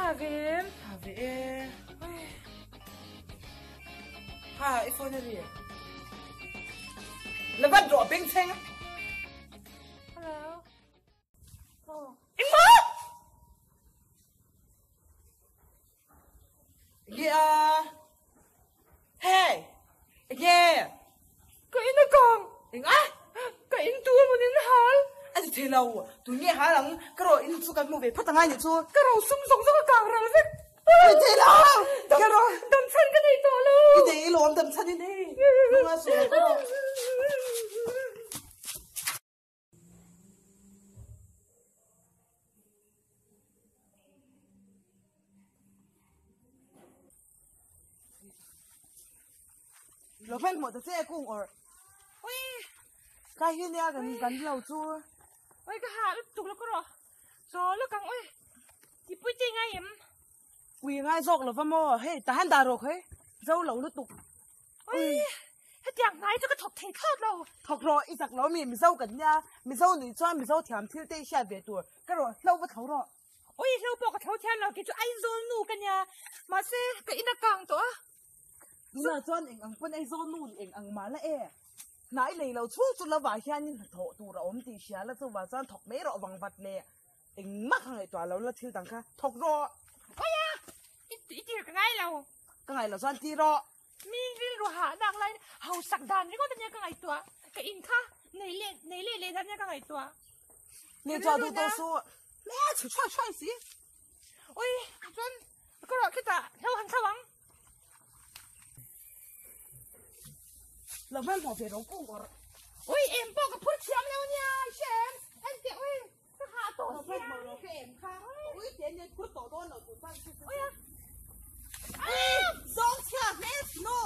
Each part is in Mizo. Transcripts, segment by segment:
tha ve em? Tha ve e. Ha, i phone a ri. La vat rawh beng cheng. Hello. Oh. Engma! Yeah. Hey. Yeah. Ka in a kang. Enga? Ka in tu mun in hal. A ti thei lo. Tu nge hal ang? Ka ro in chu kan hmu ve phawt angai ni chu. Ka ro sum zawng zawng a kang ral vek. Ti thei lo. Ka ro dam chhan ka nei tawh lo. I nei i lawm dam chhan i nei. Lunga su ka ro. Lo hman hmuh ta che kung or. Ui. Kai hi nia kan kan lo chu. Ui ka ha tuk lo ko ro. Cho lo kang ui. Ti pui te ngai em. Pui ngai zawk lo va maw hei ta han dah rawh hei zo lo lutuk. Ui hetiang hnai chu ka thawk thei thlawt lo. Thawk rawh i zak lo mi Mizo kan nia Mizo nih chuan Mizo thiam thil te i hriat ve tur ka rawh hlo va tho rawh. Ui hlo pawh ka tho thiam lo kei chu Aizawl nu ka nia mahse ka in a kang tawh a. Tunah chuan eng ang pawn Aizawl nu nih eng ang mah la e. Hna i nei lo chhung chu lovah hianin hnathawh tur a awm tih hria la chuvah chuan thawk mai rawh vang vat leh. Engmah ka ngaihtuah lo la thil dang kha thawk rawh. Oia! I i tir ka ngai lo. Ka ngai lo chuan ti rawh. Mi rilru hah nak laiin hausak dan ringawt ania ka ngaihtuah. Ka in kha nei leh nei leh leh dan ania ka ngaihtuah. Ngaihtuah duh tawh suh. Hmel chhu chhuai chhuai si. Ui, chuan ka rawh khitah hlo han thlo ang. Lo hmanhmawh ve ro kung awrh. Ui em pawh ka phur thiam lo nia i hre em? Enteh ui ka hah tawh sia. Lo hmanhmawh lo ka em kha. Ui te nia phur tawh dawn lo tun chuan. Ui a. Ui zawng chhia hmel chhinu.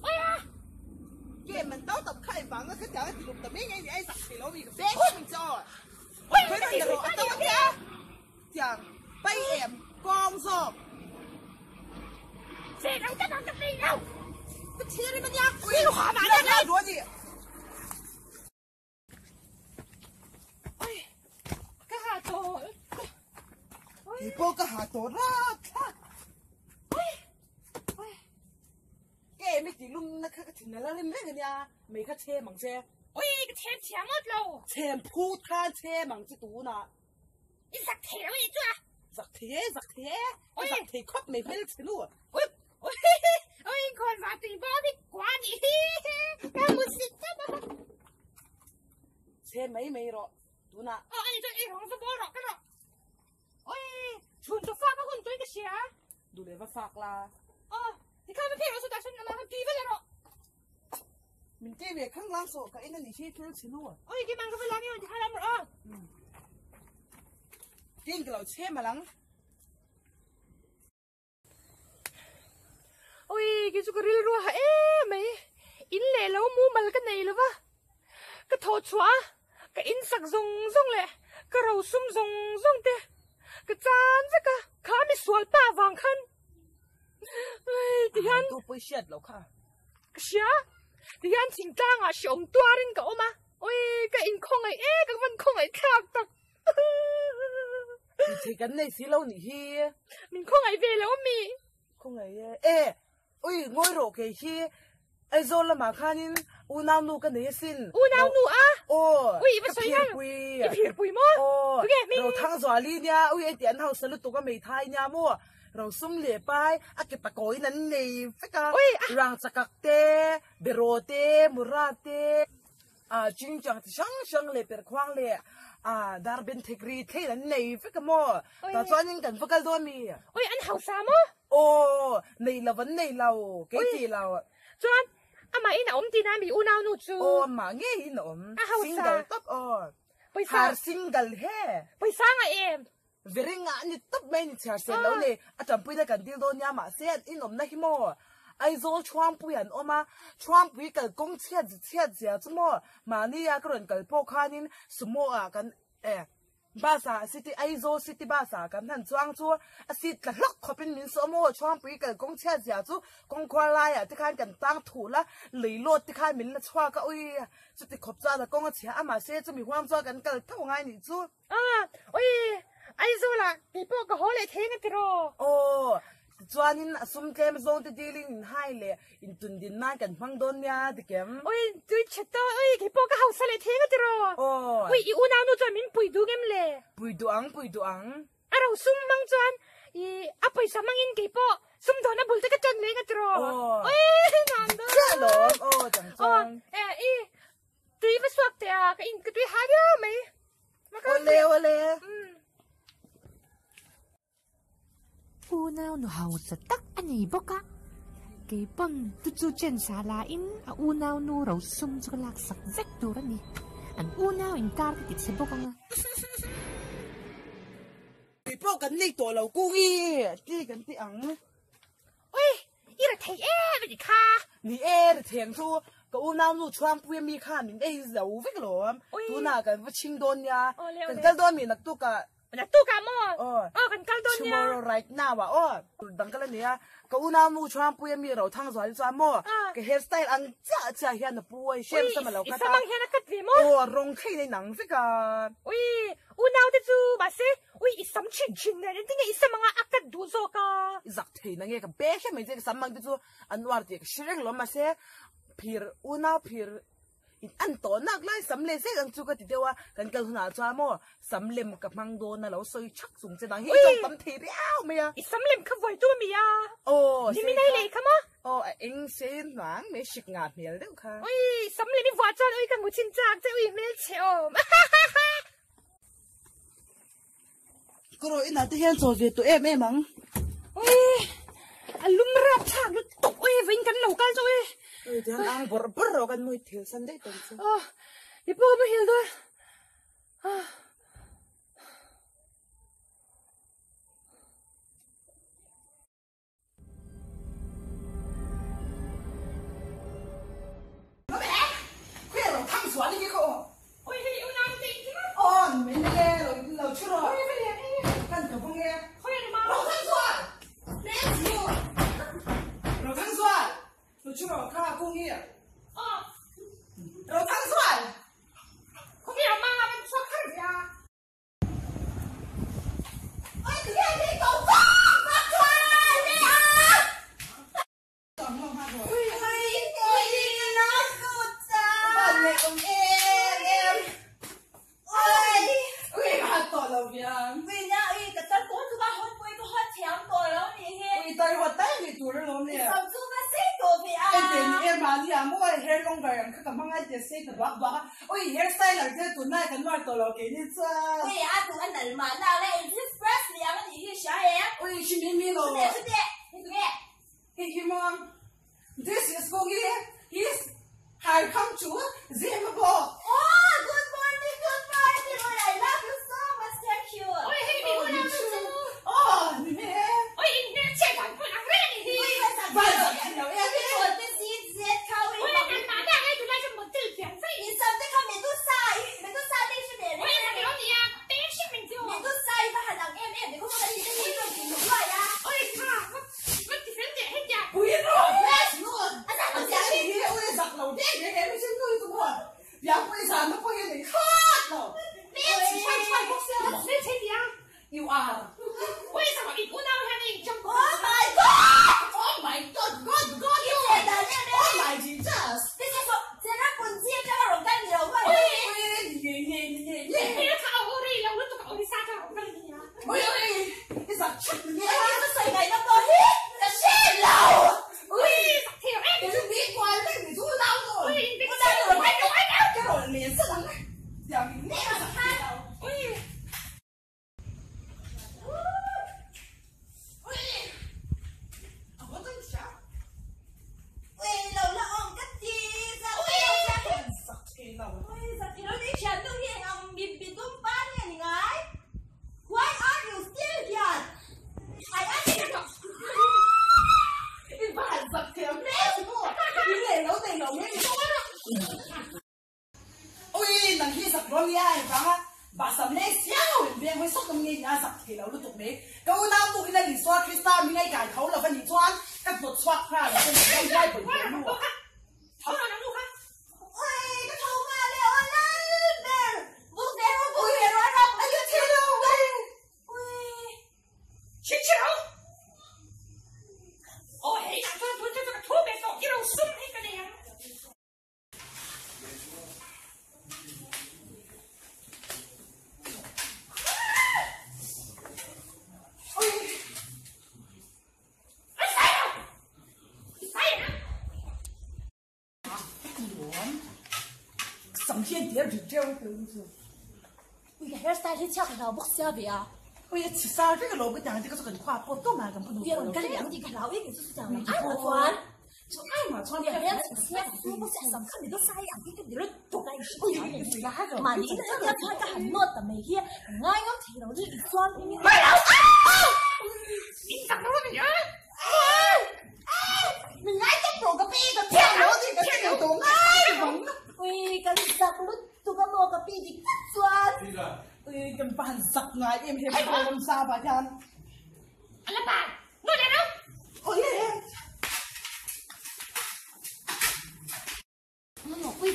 Ui a. Ke man tau tawp kha engvang a khatiang a ti luk ta mai nge ni ai zak thei lo mi ka beng hawk che aw. Ui ka ti ro a tau a Tiang pai em kawng zawk. Che lo tak ang ka pei lo. Ka thlir in ania. Ui lu ha ma na ro ni. Oi ka ha to. Ki po ka ha to ra tha. Oi oi ke mi ti lum na kha ka thin la rim reng ania mei kha che mang che. Oi ka chem thiam ngawt lo. Chem phu than che mang chi tu na. I zak thei lo i chu a. Zak thei e, zak thei e. I zak thei khawp mai hmel che nu. Ui, ui, ui, khawn va tui bawm hi kua ni hi. Ka mu sit tlat a. Che mai mai rawh, tunah. Aw, ani chuan ei rawng va bawl rawh ka rawh. Ui, chhun chu fak a hun tui ka hria. Duh leh va fak la. Aw, tikhan va phei rawh chutah chuan amah khan tui va la rawh. Min ti ve khang lang sawh ka in a ni hi thil chhe nu. Oi ki mang ka va lang emaw ti kha lam rawh aw. Tin ka lo chhe ma lang. Oi ki chu ka rilru a ha em mai. In leh lo mumal ka nei lova. Ka thaw chhuah a, ka in sak zawng zawng leh ka ro sum zawng zawng te ka chan vek a. Kha mi sual pa vang khan. Ai ti hian. Tu pawh i hriat loh kha. Ka hria, tihian thingtlangah hreawm tuarin ka awm a, ui ka inkhawngaih e, ka van khawngaih thlak tak. Tih theih kan nei si lo nih hi. Min khawngaih ve lo ami? Khawngaih e, e ui ngawi rawh kei hi Aizawl lamah khanin unau nu ka nei asin. Unau nu a? Aw, Ui i va sawi hang. Ka phirpui. I phirpui maw? Aw, Tunge hming? Rothangzuali nia, ui heti an hausa lutuk a hmeithai nia maw? Rosum leh pai a ke pakawiin an nei vek a, rang chakak te, beraw te, mura te, ah chingchang chi hrang hrang leh perkhuang leh ah darben thekri theiin an nei vek a maw? Tah chuanin kan va kal dawn mi? Ui an hausa maw? Aw, nei lo an nei lo, kei ti lo. Chuan amah in a awm tihna mi unaunu chu? Aw amah ngeiin a awm, single tawp aw, har single he. Pawisa ngaih em? Vering ah ni tawp mai ni chhiar sel lo ni, a tanpuina kan dil dawn nia mahse an inawmna hi maw Aizawl Chhuangpui an awm a, Chhuangpui kalkawng chhiat chhiat zia chu maw mahni a ka rawn kal pawh khanin sumo ah kan eh bus ah city Aizawl city bus ah kan han chuang chu a seat tla hlawk khawpin min sawh maw Chhuangpui kalkawng chhiat zia chu kawngkhuar laiah te khan kan tang thul a, lei lawt te khan min la chhuak a ui chuti khawp chuan a kawng a chhia a mahse chumi huang chuan kan kal tho ngai nih chu. A, ui, Aizawlah kei pawh ka haw leh thei ang a tiraw? Aw, tichuanin a sum tlem zawng te dilin in hai leh in tun din nan kan hmang dawn nia tikem. Ui, tui chhe tawh, ui, kei pawh ka hausa leh thei ang a tiraw? Aw. Ui, i unaunu chuan min pui duh ngem le? Pui duh ang, pui duh ang. A ro sum hmang chuan i a pawisa hmangin kei pawh sumdawn a bul te ka ṭan leh ang a tiraw? Aw. Ui, nuam dawn. Chiah lawm, aw, chang chuan. Aw, eh, i tui va suak teh a, ka in ka tui ha viau mai. Awle awle. Unau nu hausa tak a nei bawk a, kei pawn chu chu chance ah la in a unau nu rosum chu ka laksak vek tur a ni. An unau inkar ka ti chhe bawk ang a. Kei pawh kan nei tawh lo kungi ti kan ti ang. Ui, i ra thei em a ni kha. Ni e, ri theng chu ka unau nu chhuangpui ami kha min ei zo vek alawm. Tunah kan va chhing dawn nia. Kan kal dawn mi naktukah. Naktukah maw? Aw, kan kal dawn nia. Tomorrow right now ah aw. Dang kal a nia. Ka unau nu chhuangpui ami Rothang zual hi chuan maw ka hair style ang chiah chiah hian a pu a, i hriam sam a lo cut a. I sam ang hian a cut ve maw? Aw, rawng thei nei nang vek a. Ui, unau te chu mahse Ui, i sam thin thin nen engtin nge i sam anga a cut duh zawk a? I zak thei na nge ka be hle mai che ka sam ang te chu an uar tih ka hre reng lo mahse phir unau phir in an tawh nak lai sam leh zet ang chu ka ti deuh a kan kal hunah chuan maw sam lem ka hmang dawn a lo sawi thak chung che dang hi i tawng tam thei riau mai a. I sam lem kha vuai tum a mi a? Aw Ni min ei leh kha maw? Aw a eng se hnuang mai hrik ngah hmel deuh kha. Ui, sam lem i vuah chuan ui ka hmu chin chak che ui hmel chhe awm. Ka rawh inah te hian chaw ve tawh em em ang. Ui, a lum rap thlak lutuk ui, vawiin kan lo kal chu ui. Ui, tihian ang bawrh bawrh rawh kan mawi thil san daih tawh ang chu. Aw, i pawh ka muhil dawn. Ah. Ui hair styler te tunlai kan uar tawh lo kei ni chuan. Ui a tum a nal mah na le in this press ni ang a nih hi hria em. Ui hrim hi mi lo. Chute chute hi tu nge. Hi hi maw this is Kungi his har kham chu zem a bawk. Oh good morning good morning ui I love you so much thank you. Ui hei mi unau nu chu. Oh ni me. Ui in hmel chhiat dan pawh ang reng a nih hi. Ui ka zak Van zak thei lo em. Ui chawl te si zet kha ui. Ui a nal mah na nge tunlai chu model pian zai. I sam te kha Medusa i Medusa te i hre ve reng. Ui a zak lo nia peng hrim min chu. Medusa i va han ang em em ni khaw ka ni te hi rawn ti hlawm luai a. Ui kha va va ti fel teh hetia. Ui rawn Yes nun a zak lo zia hi. Ui a zak lo dek reng em i sin nui chu maw Biangpui zan na pawh hi a nei khat lo. Hmel chhe chhuai chhuai bawk sia. Hmel chhe tia. You are. Ui zak lo in unau hian in jump. Oh my God. Oh my God God God you. I chet dan em em. Oh my Jesus. Ti se saw chera punji atanga rawn kal ni lo maw. Ui ui nge nge nge nge. Hmel kha a uri lo lutuk a uri sa kha rawn kal ni a. Ui ui i zak chhut ni nge. Ui ka sawi ngaihna pawh hi ka hre lo. Ui zak thei lo em. Kei ni kual vek ni chu nau nu. Ui in bik sa lo ai lo ai lo. Ka rawn len sa dang. Tiang in nge ka zak thei lo. Ui. Ui, nang hi zak rawn nia hei vang a, bahsam leh siau in veng hawi sawk awm nge nia zak thei lo lutuk mai. Ka unau nu in a Isua Krista mi ngei kai tho lo va nih chuan ka hnawt chhuak nghal ang che ni ram huai pawi teh nu ah. thei rit reuh e tih chu. Ui ka hair style hi chhiak hlau bawk sia ve a. Ui a chhi sar vek alo ka tiang te ka chu kan khua pawh tum a kan phun pawh lo. Kan liang tih ka hlau e kei chu chutiang lam ai mah chuan. Chu ai mah chuan ka hair chhi sia ka su bawk sia sam kha mi dawt sai ang hi ka ni lut tuk a i hria mahni in chuan ka chuan ka han nawt ta mai hi ka ngai ngam thei lo ni i chuan. In chak lo ani a. Min ngai tawp rawh ka pi ka thiam lo tih ka hre tawh ngai vang. Ui kan zak lut tuk a maw ka pi dik tak chuan. Ui kan pa han zak ngai em he pa ram sa pa hian. Ala pa ngawi leh ro. Ui. Ui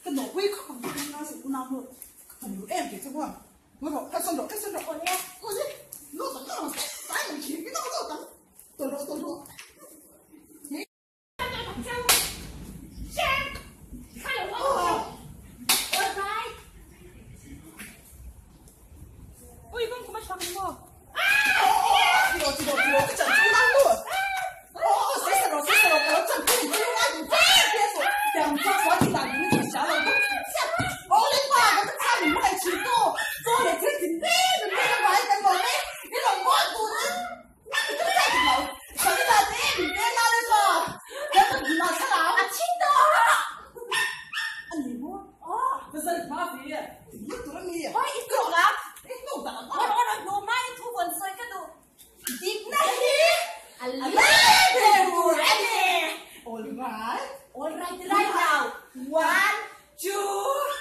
ka nawhpui khawp ang ka nau seh unau nu ka tum duh em kei chu maw ngawi rawh kalsawn rawh kalsawn rawh ui nu tak ka rawn sai ang thin i nawh nawh ang tawlh rawh tawlh rawh. Ui kawng kuma chhuak ni maw. All right, right now. One, two.